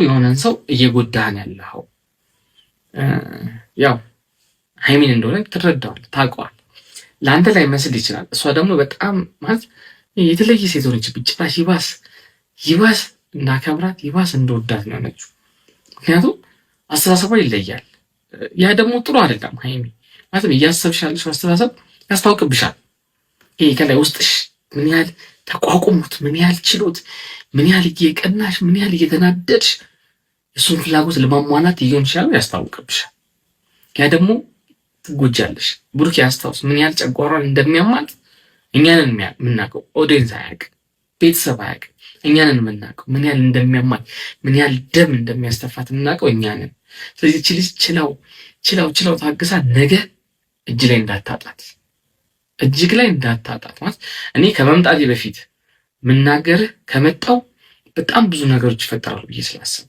የሆነን ሰው እየጎዳህን ያለኸው ያው ሀይሚን እንደሆነ ትረዳዋል፣ ታውቀዋል። ለአንተ ላይ መስል ይችላል። እሷ ደግሞ በጣም ማለት የተለየ ሴት ሆነች። ጭራሽ ይባስ ይባስ እንዳከብራት ይባስ እንደወዳት ነው ያለችው። ምክንያቱም አስተሳሰቧ ይለያል። ያ ደግሞ ጥሩ አይደለም። ሀይሚ ማለትም እያሰብሽ ያለሽው አስተሳሰብ ያስታውቅብሻል። ይሄ ከላይ ውስጥሽ ምን ያህል ተቋቁሙት፣ ምን ያህል ችሎት፣ ምን ያህል እየቀናሽ፣ ምን ያህል እየተናደድሽ እሱን ፍላጎት ለማሟላት እየሆን ይችላል ያስታውቅብሻል። ያ ደግሞ ትጎጃለሽ። ብሩክ ያስታውስ ምን ያህል ጨጓሯን እንደሚያማት እኛንን የምናውቀው፣ audience አያውቅ፣ ቤተሰብ አያውቅ። እኛንን የምናውቀው ምን ያህል እንደሚያማት ምን ያህል ደም እንደሚያስተፋት የምናውቀው እኛንን። ስለዚህ እቺ ልጅ ችላው ችላው ችላው ታግሳ ነገ እጅ ላይ እንዳታጣት እጅግ ላይ እንዳታጣት ማለት እኔ ከመምጣቴ በፊት ምናገርህ ከመጣው በጣም ብዙ ነገሮች ይፈጠራሉ ብዬ ስላሰብኩ